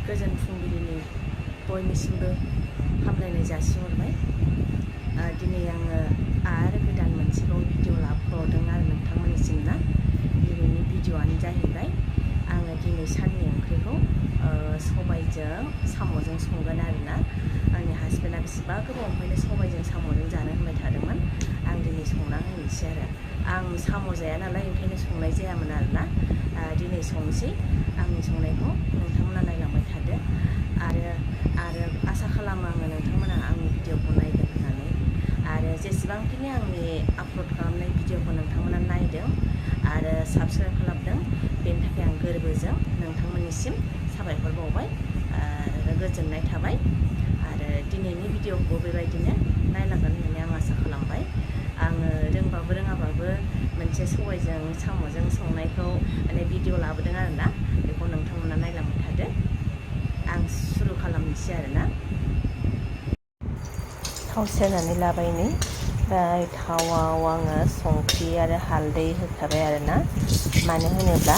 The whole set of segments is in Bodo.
गोजोन फुंबिलिनि बयनिसिमबो हामलायनाय जासिहरबाय। दिनै आङो आरो गोदान मोनसेबाव भिडिअ लाबोबावदों आरो नोंथांमोननिसिम ना। दिनैनि भिडिअआनो जाहैबाय आङो दिनै साननि ओंख्रिखौ सबायजों साम'जों संगोन आरोना। आंनि हासबेन्डआ बेसेबा गोबावनिफ्रायनो सबायजों साम'जों जानो होनबाय थादोंमोन। आं दिनै संना होनोसै आरो। आं साम' जाया नालाय ओंखायनो संनाय जायामोन आरोना। दिनै संसै। आंनि संनायखौ नोंथांमोना नायलांबाय थादो आरो आसा खालामो आङो नोंथांमोना आंनि भिडिअखौ नायगोन होननानै। आरो जेसेबांखिनि आंनि आपल'ड खालामनाय भिडिअखौ नोंथांमोना नायदों आरो साबस्क्राइब खालामदों, बेनि थाखाय आं गोरबोजों नोंथांमोननिसिम साबायखर बावबाय आरो गोजोननाय थाबाय। आरो दिनैनि भिडिअखौ बेबायदिनो नायलांगोन होननानै आं आसा खालामबाय। आङो रोंबाबो रोङाबाबो मोनसे सबायजों साम'जों संनायखौ माने भिडिअ लाबोदों आरोना। बेखौ नोंथांमोना नायलांबाय थादो। आं सुरु खालामनोसै आरोना। थाव सेरनानै लाबाय नै। ओमफ्राय थावआव आङो संख्रि आरो हालदै होखाबाय आरोना। मानो होनोब्ला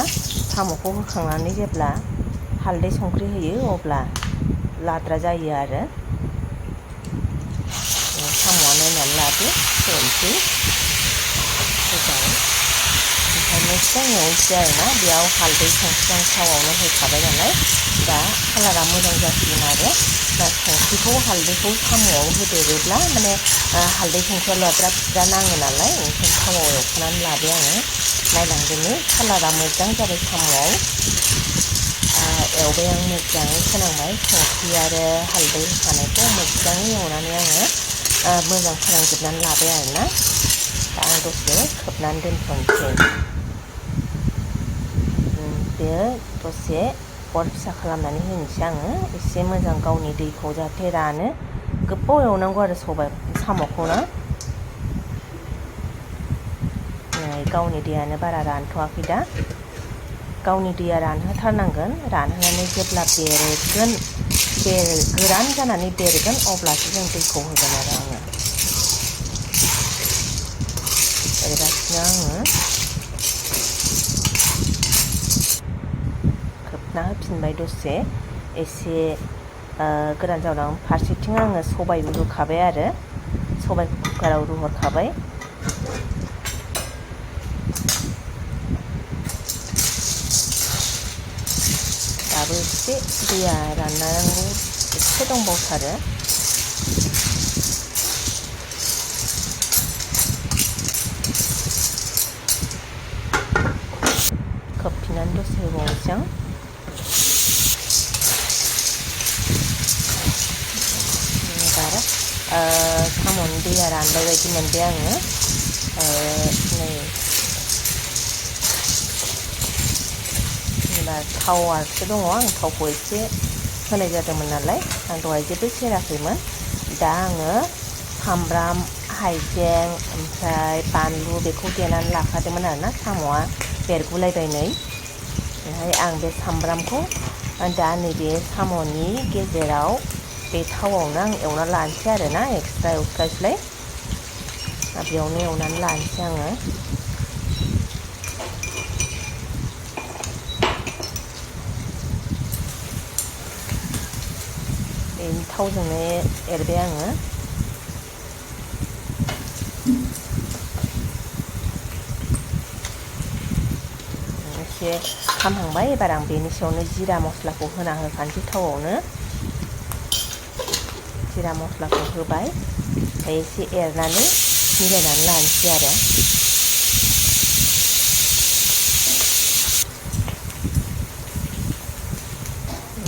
साम'खौ होखांनानै जेब्ला हालदै संख्रि होयो अब्ला लाद्रा जायो आरो। साम'आ नायनानै लादो, होनोसै होबाय। ओमफ्राय मोजां एवनोसै आरोना। बेयाव हालदै संख्रि आं थावआवनो होखाबाय नालाय दा कालारा मोजां जासिगोन आरो। दा संख्रिखौ हालदैखौ साम'आव होदेरोब्ला माने हालदै संख्रिया लाद्रा फिद्रा नाङो नालाय, ओंखायनो थावआव एवखानानै लाबाय आङो। नायलांदोनि कालारा मोजां जाबाय साम'आव। एवबाय आं मोजाङै फोनांबाय संख्रि आरो हालदै होखानायखौ मोजाङै एवनानै आङो मोजां फोनांजोबनानै लाबाय आरोना। दा आं दसे खोबनानै दोनथ'नोसै। बेयो दसे अर फिसा खालामनानै होनोसै आङो। एसे मोजां गावनि दैखौ जाहाथे रानो। गोबाव एवनांगौ आरो साम'खौ ना। गावनि दैयानो बारा रानथ'वाखै दा। गावनि दैया रानहोथारनांगोन। रानहोनानै जेब्ला गोरान जानानै बेरगोन अब्लासो जों दैखौ होगोन आरो आङो। एरगासिनो आङो। खोबना होफिनबाय दसे एसे गोरान जानानै। फारसेथिं आङो सबायबो रुखाबाय आरो। सबायखौ कुकाराव रुहरखाबाय। दाबो एसे दैया राननांगौ एसे दंबावथारो। खोबफिननानै दसे होबावनोसै आं। एबार साम'नि दैया रानबाय बायदि मोनबाय आङो। नै एबार थावआसो दङ। आं थावखौ एसे होनाय जादोंमोन नालाय, आं दहाय जेबो सेराखैमोन। दा आङो सामब्राम, हाइजें ओमफ्राय बानलु बेखौ देनानै लाखादोंमोन आरोना। साम'आ बेरगुलायबाय नै। ओमफ्राय आं बे सामब्रामखौ दा नैबे साम'नि गेजेराव बे थावआवनो आं एवना लानोसै आरोना। एक्सट्रा एवस्लायस्लाय बेयावनो एवनानै लानोसै आङो। बे थावजोंनो एरबाय आङो। एसे खामहांबाय। एबार आं बेनि सायावनो जिरा मस्लाखौ होना होखानोसै थावआवनो। जिरा मस्लाखौ होबाय। ओमफ्राय एसे एरनानै मिलायनानै लानोसै आरो।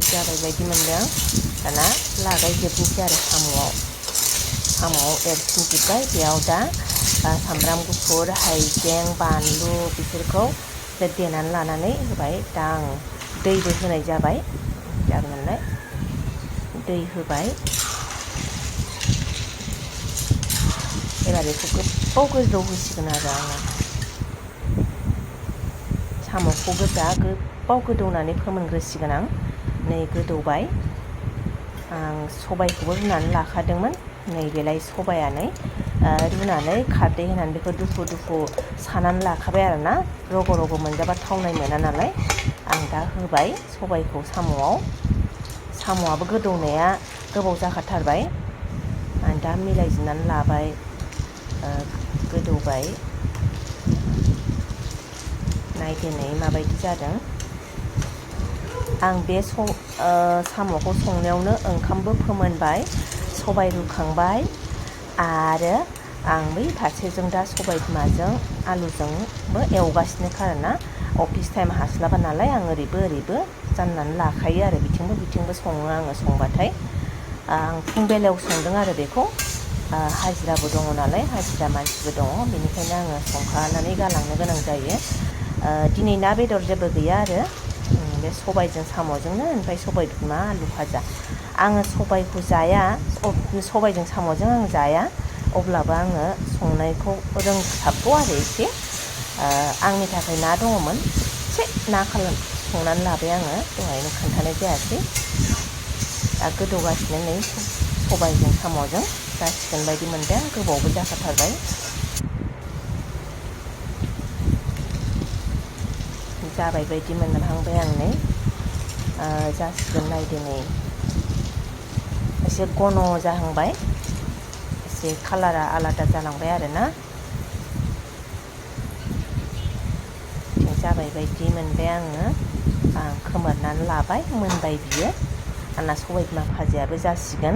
जाबाय बायदि मोनदों आं। दाना लागायजोबनोसै आरो साम'आव एरफिनजोब्बाय। बेयाव दा सामब्राम गुफुर, हाइजें, बानलु बिसोरखौ देनानै लानानै होबाय। दा आं दैबो होनाय जाबाय नालाय दै होबाय। एबार बेखौ गोबाव गोदौ होसिगोन आरो आङो। साम'खौ गोजा गोबाव गोदौनानै फोमोनग्रोसिगोन आं। नै गोदौबाय। आं सबायखौबो रुनानै लाखादोंमोन। नैबेलाय सबायानो रुनानै खारदै होनानै बेखौ दुफु दुफु सानानै लाखाबाय आरोना। रग' रग' मोनजाबा थावनाय मोना नालाय। आं दा होबाय सबायखौ साम'आव। साम'आबो गोदौनाया गोबाव जाखाथारबाय। आं दा मिलायजोबनानै लाबाय, गोदौबाय। नायदो नै माबायदि जादों। आं बे साम'खौ संनायावनो ओंखामबो फोमोनबाय, सबाय रुखांबाय, आरो आं बै फारसेजों दा सबाय बिमाजों आलुजोंबो एवगासिनोखा आरोना। अफिस टाइम हास्लाबा नालाय आं ओरैबो जाननानै लाखायो आरो बिथिंबो सङो आङो संबाथाय। आं फुं बेलायाव संदों आरो बेखौ। हाजिराबो दङ नालाय, हाजिरा मानसिबो दङ, बेनिखायनो आङो संखानानै गालांनो गोनां जायो। दिनै ना बेदर जेबो गैया आरो बे सबायजों साम'जोंनो, ओमफ्राय सबाय बिमा आलु भाजा। आङो सबायखौ जाया, सबायजों साम'जों आं जाया, अब्लाबो आङो संनायखौ रोंसाबगौ आरो एसे। आंनि थाखाय ना दङमोन, एसे ना संनानै लाबाय आङो, दहायनो खोन्थानाय जायासै। दा गोदौगासिनो नै सबायजों साम'जों जासिगोन बायदि मोनबाय आं, गोबावबो जाखाथारबाय। जाबाय बायदि मोनहांबाय आं नै, जासिगोन नायदो नै। एसे घन' जाहांबाय, एसे कालारा आलादा जालांबाय आरोना। जाबाय बायदि मोनबाय आङो। आं खोमोरनानै लाबाय, मोनबाय बियो। आंना सबाय बिमा भाजायाबो जासिगोन।